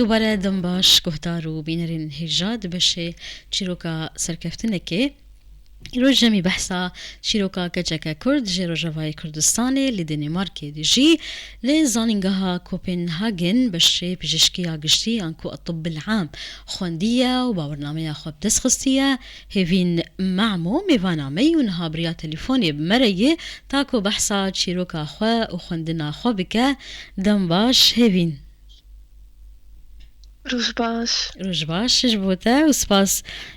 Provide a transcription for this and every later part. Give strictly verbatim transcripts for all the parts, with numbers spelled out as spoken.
Dubare dem baş guhdar û bînerên hêja di beşê çîroka serkeftinekê. Îroj em ê behsa çîroka keçeke Kurd ji Rojavayê Kurdistanê li Danimarkê dijî, li Zanîngeha Copenhagen beşê pijîşkiya giştî anku etibbil am xwendiye û bawernameya xwe bi dest xistiye. Hêvîn Mamo mêvana me yî û niha bi riya telefonê bi me re ye ta ku behsa çîroka xwe û xwendina xwe bike. Dem baş Hêvîn. Roj baş. Roj baş ji bo te û spas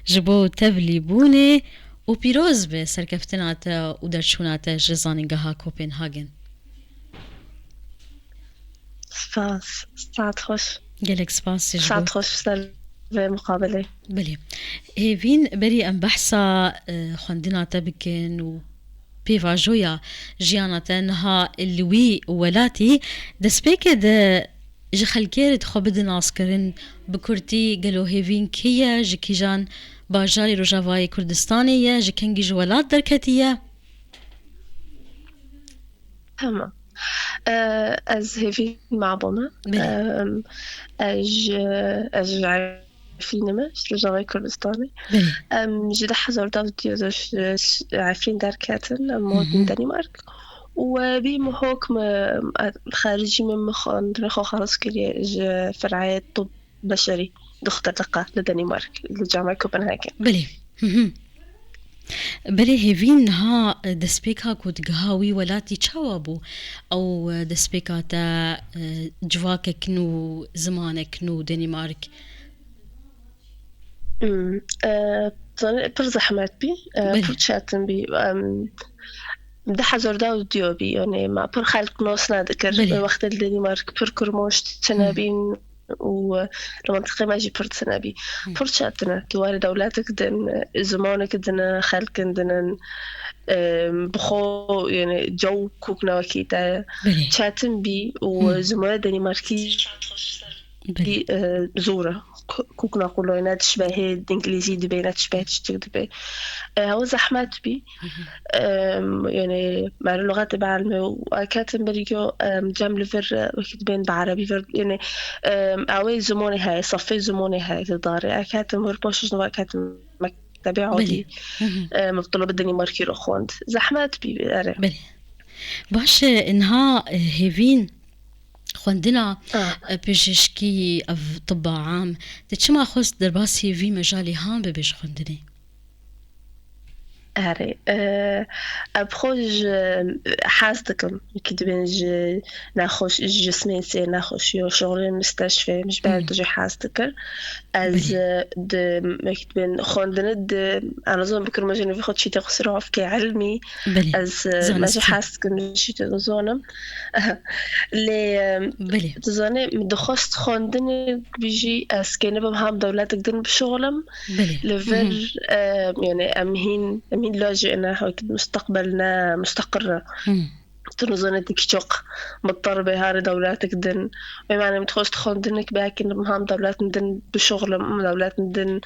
ji bo tevlîbûnê û pîroz be serkeftina te û derçûna te ji Zanîngeha Copenhagen. Spas. Saet xweş. Gelek spas ji bo. Saet xweş ser vê muqabilê. Belê. Hêvîn, berî em behsa, e, xwendina te bikin û pêvajoya jiyana te niha li wî welatî, destpêkê de ji xelkê re dixwe bidin naskirin, bi kurtî gelo Hêvîn kî ye, ji kîjan bajarê Rojavayê Kurdistanê ye, ji kengî ji welat derketiye? Tamam. Ee, ez Hêvîn Mabo me. Belê. Em, ez ji, ez ji Efrînê me, ji Rojavayê Kurdistanê. Belê. Em ji du hezar û deh ji, ji Efrîn derketin, em Hı hı. hatin Danimark. Û, e, bî min hok me, e, xaricî min, min xwendinê xwe xelas kiriye ji ferayê tib beşerî, doxterliqa li Danimark, li Camia Copenhagen. Belê. Hı hı. Belê Hêvîn, niha, e, destpêka ku digiha wî welatî çawa bû? Ew, e, destpêka te, e, civakek nû, zimanek nû, Danimark? Hmm, e, zanî, pir zehmet bî, e, Belê. pir çetin bî. Em, du hezar û deh diyo bî, yani, me pir xelk nas nedikir. Belê. Wextê li Danimark pir kurmaş tune Hı. bîn û, e, li mintiqê me jî pir tune bî. Hı. Pir çetin e. Tu warê dewletek din, e, zimanek din e, xelkin din in, e, bi xwe, yani, caw kûk ne wekî te ye. Belê. Çetin bî û Hı. zimanê Danimarkî Belê. Dî, e, zor e. Ku-, kûkna qulay ne tişt be hê, îngilîzî dibe, ne tişt be, tiştek dibe. E, ew zehmet bî. Hı hı. Em, yani, mero luxetê bi elmê û eketin birî yo, em, cem li vir, e, wekî dibên bi erebî vir, yani, em, ew ê zimonê heye, safê zimonê heye di darê. Eketin vir paş ji nava eketin mektebê Belê. adî. Hı hı. Em, bi tulabê Danimarkî re xwend. Zehmet bî, erê. Belê. Baş e, niha, e, Hêvîn, xwendina, Ah. e, pijîşkî, ev tibba am, te çima xwest derbasî vî mejalê han bibê ji xwendinê? Erê, e, ez bi xwe ji hez dikim, wekî dibên ji nexweş-, ji cismên sê nexweşiyo, şixulên misteşfê, ji ber Hmm. tu jî hez dikir. Ez, Belê. e, di, wekî dibên xwendinê di, ez nizanim bikir me ji nivî xwe çî tê xwe sirov ke ilmî. Belê. Ez, e, me jî Zanistî. hez dikim, ji çî tê dizanim. Lê, e, Belê. tu zanî, min dixwest xwendinê bijî ez kênibim hem dewletek din bişuxulim. Belê. Li vir, Hı hı. e, yani em hîn, em hîn lajê ne, wekî mustaqbel ne, mustaqir e. Hı. Tu nizanî tu kî çok mutar bê harê dewletek din. Wê mane min dixwest xwendinek bêkin, hem dewletin din bişuxlim, dewletin din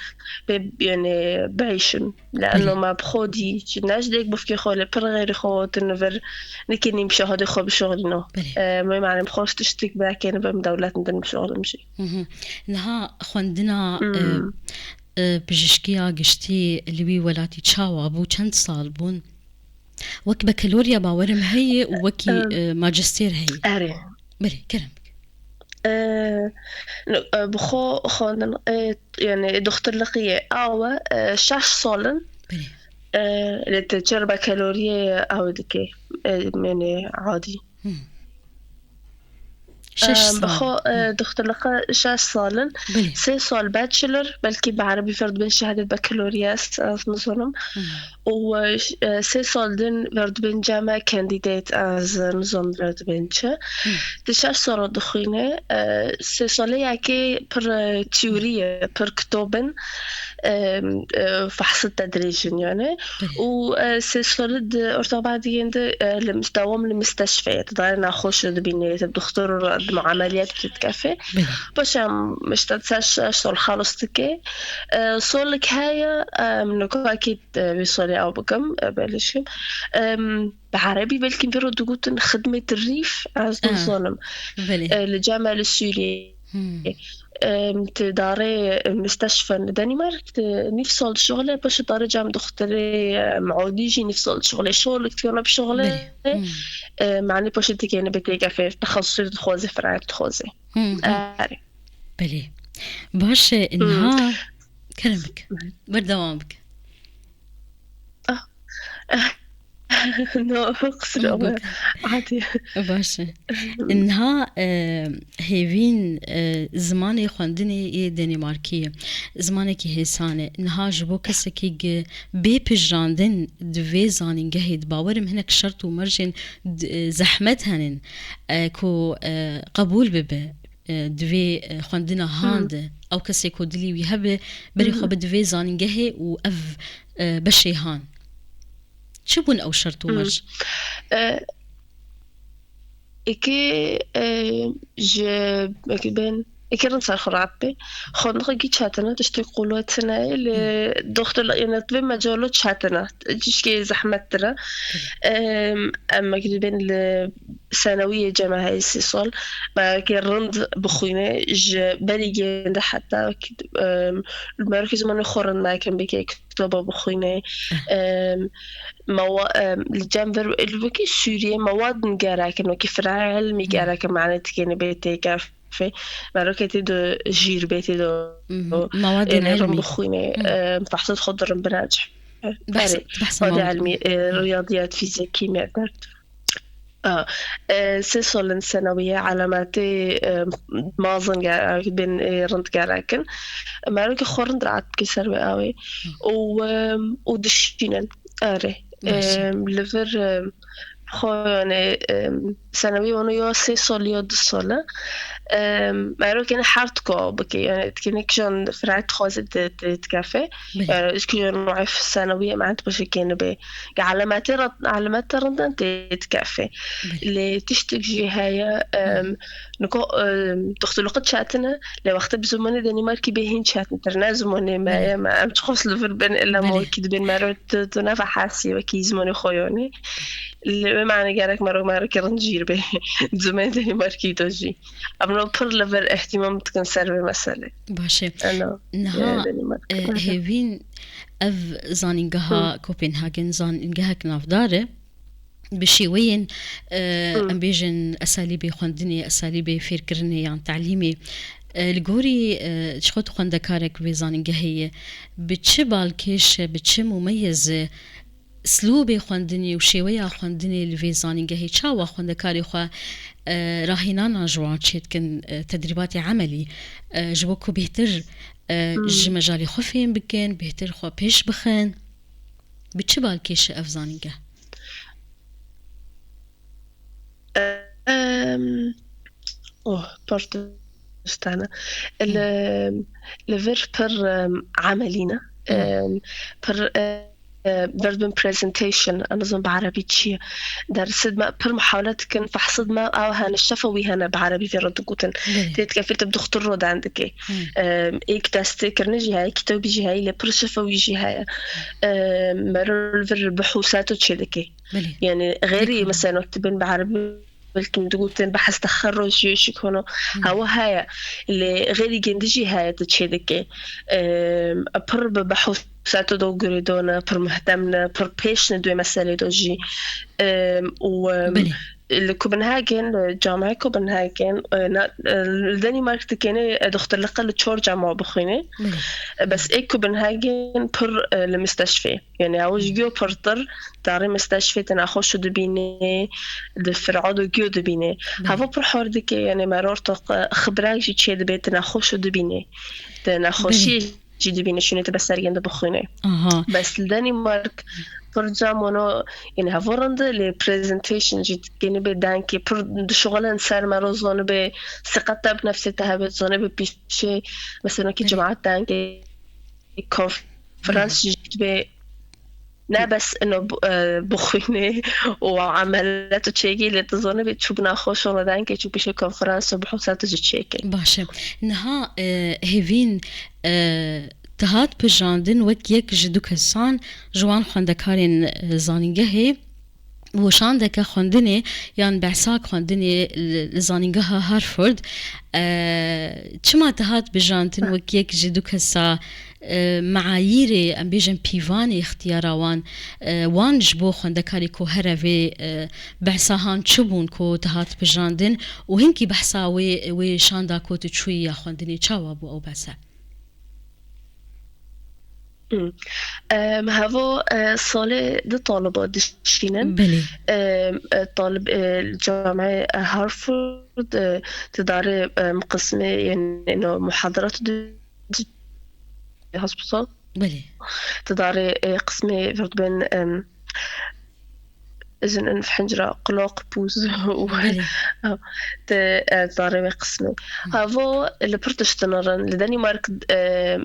bê, yani, biîşin. Leeno Belê. me bi xwe dî, ji ne ji dêk bifkê xwe lê pir xêrî xwe hatin vir, nikê nîm şahadê xwe bişuxlîno. Belê. E, wê mane min dixwest tiştek bêkin, bim dewletin din bişuxlim jî. Hı hı. Niha xwendina, Hmm. e, e, pijîşkiya giştî li wî welatî çawa bû? Çend sal bûn? Wek bekalorya bawerim heye û wekî, Em, e, majistêr heye. Erê. Belê, kerem bike. E, no, e, bi xwe xwendin, e, yani, doxtirliqiyê awe, e, şeş sal in. Belê. E, lê tu çer bekaloriyê awe dike, e, yani, adî. Hmm. Şeş Em, sal. Bi xwe, e, Hı. doxtirliqa şeş sal in. Belê. Sê sal bachelor, belkî bi erebî vir dibên şehadet bekaloriyes, ez nizanim. Hı. Û, e, ş-, e, sê sal din vir dibên came candidate, ez nizanim vir dibên çi. Hı. Di şeş sala dixwîne, e, sê salê yekê pir, e, teorî ye, pir kitobin, e, e, fehsit te dirêjin yani. Belê. Û, e, sê salî di orta badiyên de, e, li mis-, dewam li misteşfê ye. Di darê nexweşê dibînê, di doktor re, di muameliyat dikefê. Belê. Baş e, em işte şeş, şeş sal xelas dike. E, solik heye, em, nokakî, e, vê salê ew bikim, e, belê şim. Em, bi erebî belkî vê re digotin xidmet rîf, ez Ah, nizanim. belê. E, li cem e li Sûriyê. Hmm. em, ti darê, em, misteşfen Danimark, ti nîv sal dişuxile, paşê darê cem dixtirê, em, odî jî nîv sal dişuxile, şol diktiyorna bişuxile. Belê. Hmm. Em, yani paşê ti kêne bê têkefê, texesusê dixwazê, firayet dixwazê. Hmm, hmm. Erê. Belê. Baş e, hmm. Niha kerem bik. Berdewam bik. Ah. No, qisir ama. Adî. Baş e. Niha, e, hêvîn, e, zimanê xwendinê yê Danimarkî ye. Zimanekî hêsan e. Niha ji bo kesekî gi-, bê pijrandin di vê zanîngehê di bawerim hinek şert û mercên d-, e, zehmet henin, e, ku, e, qebûl bibe, e, di vê, e, xwendina han Hmm. de. Ew kesê ku dilî wî hebe, berê xwe Hmm. bide vê zanîngehê û ev, e, beşê han. Çi bûn ew şert û Hmm. merc? E, êkê, e, ji, wekî bên, êkê rind ser xwe rahat bê. Xwendixwekî çetine, tiştê qolo tine, li Hmm. doxtur, yani, vê mecalo çetine. Tişkê zehmettir e. Hmm. Em, em, wekî bên li senewiyê cem e heyî sê sal. Me wekî rind bixwîne, ji berî gênde heta wekî, em, li merokê zimanê xwe rind nakin, bikê kitaba bixwîne. Eh. Em, mewa-, em, li cem vir, li wekî Sûriyê mewad gerek in, wekî firayê ilmî Hmm. gerek in, mane tikêne bê têkefê. Merokê tê do jîr bê, tê do, Mhm. Mewad yani, rind ilmî. Bixwîne, Hmm. em, fehsat xwe dirin binac. Behsa, Erê, behsa mewad mewad. Ilmî, e, Hmm. riyadiyat, fîzik, kîmya, dert. A, e, sê solên senewiye alametê, e, mazin ge-, bên, e, rind gerek in. Merokê xwe rind rahat bike ser wê awê. Hı. Û, e, û dişînin. Erê. Baş e. E, li vir, e, xwe, yani, e, senewî wano ya sê sol ya du sol e. E, merokê ne her dika bike. Yani, dikine kijan firayet dixwaze di, di, dikefe. Belê. E, îşkî noef senewiye me ent başe kêne bê. Ge alametê re, alamete rinden tê dikefê. Belê. Lê tiştek jî heye, Hı hı. em, niko, em, doxtoloqi çetin e, lê wextê bi zimanê Danimarkî bê hîn çetintir. Ne zimanê me Belê. Ye, me em çiqas li vir bin, ila Belê. Ma wekî dibên mero tu, tu neva hesî wekî zimanê xwe yonê. Li wê mane gerek mero, mero ki rind jîr bê. Zimanê Danimarkî de jî. Em no pir li vir ihtimam dikin ser vê meselê. Baş e. Eno, Niha, e, Danimarka. E, hêvîn ev zanîngeha Hı. Kopenhagen zanîngehek navdar e. Bi şêweyên, e, Hı. em bêjin esalîbê xwendinê, esalîbê fêrkirinê yan telîmê. E, li gorî, e, ji xwe tu xwendekarek vê zanîngehê ye. Bi çi balkêş e, bi çi mumeyez e, slûbê xwendinê û şêweya xwendinê li vê zanîngehê çawa xwendekarê xwe, e, rahînana ji wan çêdikin, e, tedrîbatê emelî, e, ji bo ku bêhtir, e, Hmm. ji mejalê xwe fêm bikin, bêhtir xwe pêş bixin? Bi çi balkêş e ev zanîngeh? Em, oh, pardon. Stana. Hı. Li, li vir pir, em, emelî ne. Hı. Em, pir, e, e, derdbin presentation, ez nizanim bi erebî çi ye. Dersid me pir muhawele dikin, fehsid me, ew hene, şefewî hene bi erebî vê re digotin. Belê. Tê dikefê tu bi dixtur re dan dikê. Hı. Em, êk destê kirine jî heye, kitabî jî heye, lê pir şefewî jî heye. Em, mero li vir bihûseto çê dikê. Belê. Yani, xêrî, Dikî. Mesela, wek dibên bi erebî belkî min digotin, behs te xero jî, jî kono. Hmm. Hewa heye. Lê xêrî gindi jî heye tu çê dike. Em, pir bi behûsata do girêdon e, pir muhtem ne, pir pêş ne di wê meselê do jî. Em, û, em, Belê. Li Copenhagen, li Camia Copenhagen, e, na, e, li Danimark dikêne, e, doxtirliqe li çor cama bixwîne. Belê. E, bes ê Copenhagen pir, e, li misteşfê. Yani, ew ji Hmm. giyo pirtir, darê misteşfê te nexweşo dibînê, di fir'a do giyo dibînê. Belê. Hava pir hor dike, yani, meror to xibrak jî çê dibe, te nexweşo dibînê. Te nexweşiyê Belê. Jî dibînê, şûnê te be sergên de bixwînê. Aha. Bes li Danimark pir cam wano, yani, hava rind e, lê presentation jî dikenî bê dengê pir dişuxulin ser mero, zanibe siqet te bi nefsê te hebe, zanibe pîşê, mesela, ki Belê. Cemaat dengê konferans Belê. Jî dibe Ne bes ino bu-, e, bixwînê û emelet û çêkî, lê tu zanibî çûbûna xwe şono dengê çû pişê konferans û bihûsa tu jî çêkê. Baş e. Niha, e, hêvîn, e, te hat pijandin wek yek ji du kesan ji wan xwendekarên, e, zanîngehê. weşandeke xwendinê yan behsak xwendinê li, li Zanîngeha Harvard, e, çima dihat bijantin wek yek ji du kesa, e, meayîrê, em bêjin pîvanê ixtiyara wan, e, wan ji bo xwendekarê ku here vê, e, behsa han çi bûn ku dihat bijandin û hinkî behsa wê, wê şanda ku tu çûyî ya xwendinê, çawa bû ew behse? Hmm. Em, hevo, e, salê du taliba dişînin. Belê. Em, e, talib, e, li Camê Harvard, e, ti darê, em, qismê, yani, no, muhadarat di, di hospital. Belê. Ti darê, e, qismê vir dibin, em, izin in fincira qulaq, pûz û Belê. Te, e, zarê wê qismê. Hı. Havo li pir tişt dinirin, li Danimark, e,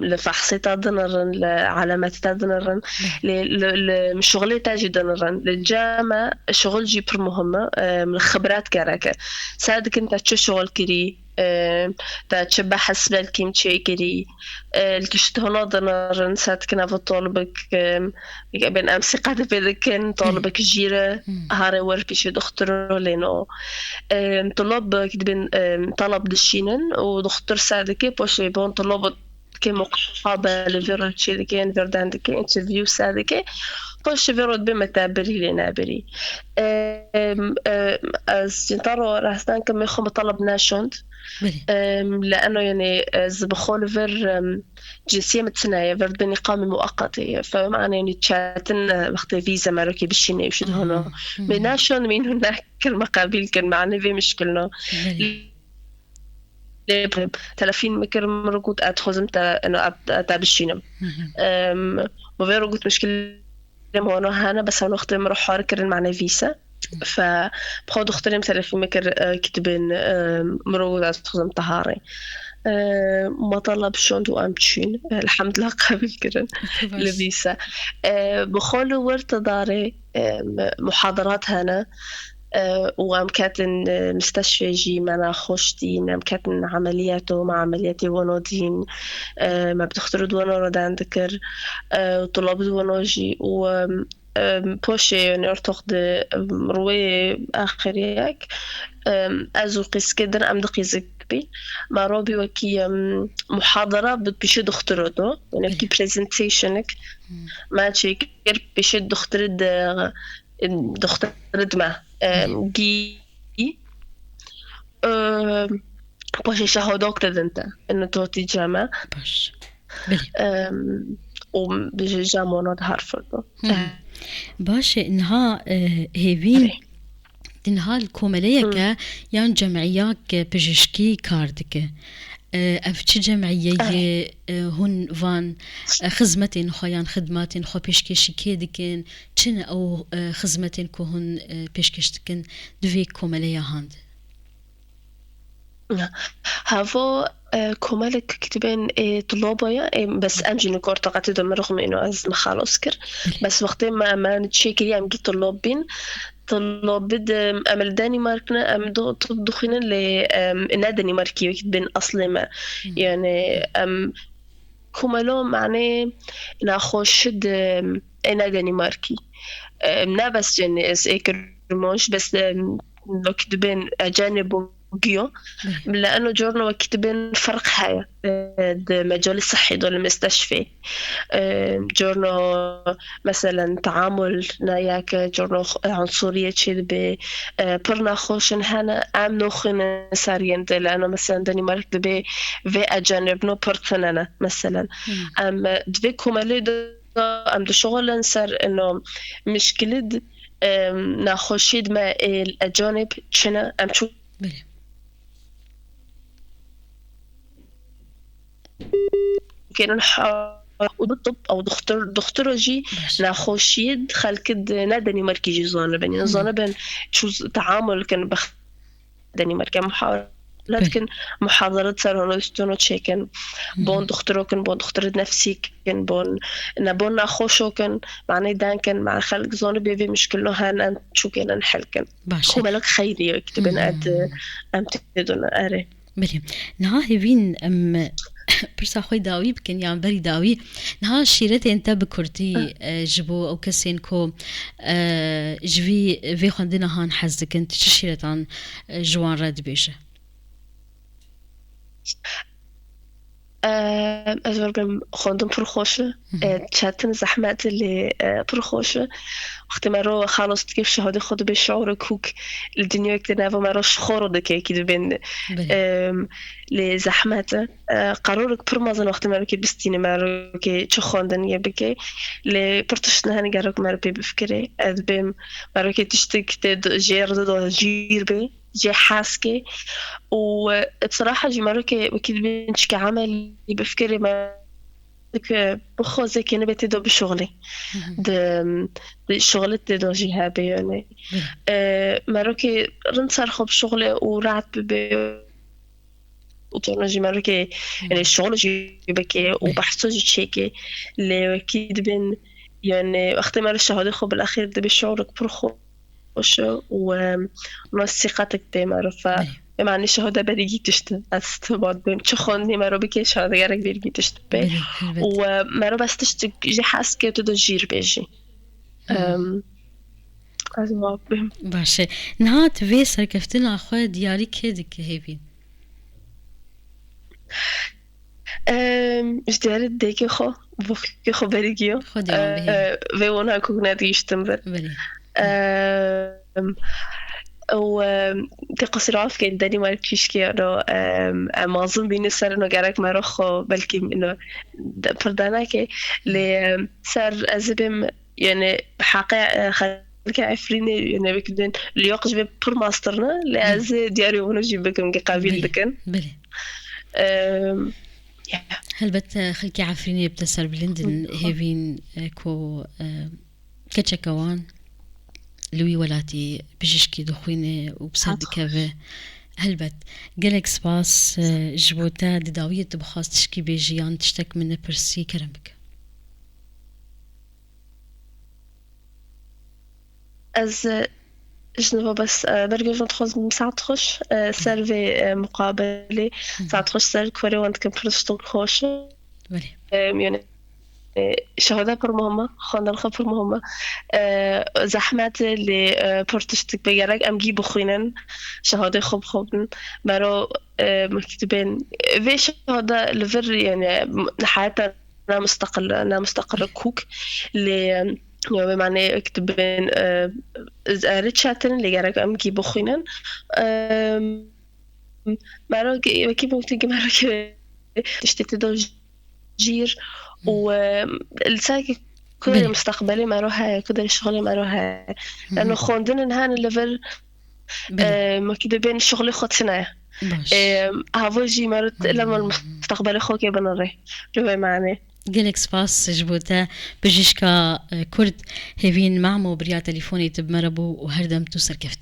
li fehsê te dinirin, li alametê te dinirin, Belê. li, li, li şixulê te jî dinirin. Li cem me şixul jî pir muhim e, em, li xibret gerek e. Ser dikin te çi şixul kirî, e, te çi behs belkî çêkirî, e, li tişt hona dinirin, ser dikin ev talibek, e, Em sîqetê pê dikin, talibek jî re Hmm. harê wer pêşê doxtiro lê no. Em, tulab ki dibin, em, talab dişînin û doxtir ser dike, paşê bon tulab ke muqabele vê re çê dike, yan verdan dike, interview ser dike. Paşê vê re dibe me te birî lê nebirî. Em, em, ez jin te ro restan ke me xwe me talab neşand. Belê. Em, li eno yani ez bi xwe li vir, em, Cinsiyê min çi ne ye? Vir dibên îqamê muweqetê ye. Fe mane yanî çetin e, wextê vîze merokê bişîne û şi dihona. Hmm, hmm. Min naşand min hûn nekir me qebîl kir, mane vê mişkilno. Belê. Lê telefîn min kir, min re got, "Ez dixwazim te, eno, ez, ez te bişînim." Hı hı. Em, min vê re got, "Mişkilê min hona hene, bes her wextê min re har kirin, mane vîze." Fe, bi xwe dixtirê min telefon min kir, e, kitibên, e, mirov û ez dixwazim te harê. E, matala bi şand û em çûn. Elhamdulillah qebîl kirin. Baş. Li vîse. E, bi xwe li wir te darê, e, muhadarat hene. E, û em ketin, e, misteşfê jî me nexweş dîn, em ketin emeliyat û me emeliyatê wano dîn. E, me bi dixtir û di wano re deng dikir. E, û tulab di wano jî û, e, Em, poşê, yani, ortox di, em, rûyê axiriyek, em, ez û qîzikê din em du qîzik bîn. Ma robî wekî, em, muhadara bi pîşê doxtiro do. Yani, wekî presentationik Hmm. me çêkir pîşê doxtiri di, em, doxtiri di me, em, Belê. gî. Em, poşê şehodok didin te. Ino totî ceme. Baş. Belê. Em, û bi ji Jamona di Harford bû. Hı. Baş e, niha, e, hêvîn Erê. di niha li komeleyeke Hı. yan cemiyake pijişkî kar dike. E, ev çi cemiyeyê, Erê. e, hûn van, e, xizmetên xwe yan xidmatên xwe pêşkêşî kê dikin? Çi ne ew, e, xizmetên ku hûn, e, pêşkêş dikin di vê komeleya han de? Havo, e, komelek kitibên ê tuloba ye, ê, bes em jî nikor taqetê de mirixim êno ez mixalos kir. Bes wextê me, me çêkiriye em du tulob bîn. Tulob bid, em, em li Danimark ne, em do tib dixwînin lê, em, ne Danimarkî wekî bin aslê me. Hmm. Yani, em, Komelo mane naxweşi di êne Denîmarkî. Em, ne bes yani ez ê kirmanc, bes, em, wek dibên ecenê bo giyo. Li eno corno wekî dibên ferq heye, e, di mecalê sihhê de li mesteşfê. E, corno, meselen, teamul nayake, corno, e, unsuriyê çê dibe, e, pir naxweş in hene, em noxînin ser yên de, li eno, meselen, Denîmark dibe vê ecenibno pir tune ne, meselen. Hmm. Em, e, di vê komelê de em dişixulin ser ino mişkilî d-, em, naxweşiyê di me ê ecanib çi ne, em çû Belê. Kirin ha-, û di tib ew dixtir, dixtiro jî Baş. naxweşiyê di xelkê di ne Denîmarkî jî zanibin. Yan Hı hı. zanibin çû z-, teamul kin bi Denîmarkê muhawele Belê. dikin, muhadarat ser hona üstüno çêkin. Hı hı. Bon dixtiro kin, bon dixtirit nefsî kin, bon, ne bon naxweşo kin, manê den kin, ma xelk zoni bê vê mişkilno hen em çûkên en hel kin. Baş e. Komelek xeyrî ye, kitibin Hmm. ed, em tê done, erê. Belê. Niha hêvîn em pirsa xwe dawî bikin yan berî dawî. Niha şîretên te bi kurtî, e, ji bo ew kesên ku, e, ji vî, vê xwendina han hez dikin, tu çi şîretan, e, ji wan re dibêje? Em, ez wer bêm xwendin pir xweş e. Hı hı. E, çetin zehmet e lê, e, pir xweş e. Wextê mero xelas dike şahadê xwe dibe şiûrek hûk li dinyayek de nava mero ji xwe re dike kî dibên, Belê. em, lê zehmet e. E, qerorek pir mezin wextê mero kê bistîne mero kê çi xwendin ye bike. Lê pir tişt ne hene gerek mero pê bifikirê. Ez bêm mero kê tiştek tê di, jê re de jîr be. Jê hez ke û, e, bsiraha jî merokê wekî dibên çike emelî bifkirê me ke bixwaze ke nebe tê de bişuxulê. Hı hı. Di, di şuxulê tê de jî hebe yani. Hı. E, merokê rind ser xwe bişuxulê û rahat bibe û tona jî merokê, Hı. yani şuxul jî bike û Hı. behsa jî çêke. Lê wekî dibên yani wextê mero şahadê xwe bilexêr dibe şuxulek pir xwe xweş e û, em, nas sîqetek tê meriv e. Belê. Em, anî şahade berî gî tişt e. Ez tibat bim. Çi xwendinê mero bike, şahade gerek berî gî tişt be. Belê, helbet. Û, em, mero bes tişt jî hez ke tu de jîr bê jî. Hmm. Em, ez vat bim. Baş e. Niha tu vê serkeftina xwe diyarî kê dike hêvî? Em, ji diyarê dêkê xwe, bokê xwe berî giya. Xwedê wan bihêle. E, vê wana ku ne digihîştim vir. Belê. Em, û, em, tê qasî re afkên denî me pişkê, no, em, em mazin bîne ser, no, gerek me re xwe belkî, no, de-, pir deneke. Lê, em, ser ez ê bêm, yani, heqê, e, xelkê Efrînê, yani, wekî dibên, liyaq ji vê pir mastir ne, lê Belê. ez ê diyarê wana jî bikim, ki qebîl Belê, dikin. belê. Em, ya. Helbet, e, xelkê Efrînê bi te serbilind in, Hı. hêvîn, e, ku, e, keçeke wan li wî welatî pijîşkî dixwîne û bi ser Sağ ol. dikeve. Helbet. Gelek spas, e, ji bo te di dawiyê tu bixwast tişkî bêjî yan tiştek min nepirsî, kerem bike. Ez, e, ji nava bes, e, bergê wan dixwazim saet xweş, e, ser vê, e, muqabelê. Hı hı. Saet xweş ser kurê wan dikim pir tiştek xweş. Belê. E, yani, e, şahade pir muhim e, xwendin xwe pir muhim e. E, zehmet e lê, e, pir tiştek be gerek em gî bixwînin, şahadê xwe bixwînin. Mero, e, mektibên, vê şahade li vir, yani, heyata ne mustaqil, ne mustaqil kûk. Lê, ya, wê mane wekî dibên, e, erê çetin, lê gerek em gî bixwînin. E, mero ki, wekî min gotin ki mero ki tiştê tê de jîr û, e, li ser ki ku derê Belê. mustaqbelê mero heye, ku derê şixulê mero heye. Hı hı. Yani xwendinin hene li vir, Belê. e, wekî dibên şixulê xwe tune ye. Baş. E, hava jî mero Hmm. lema mustaqbelê xwe kê binirê. Li vê mane. Gelek spas ji bo te, bijîşka, e, Kurd Hevîn Mamo bi riya telefonê tu bi me re bû û her dem tu serkeft.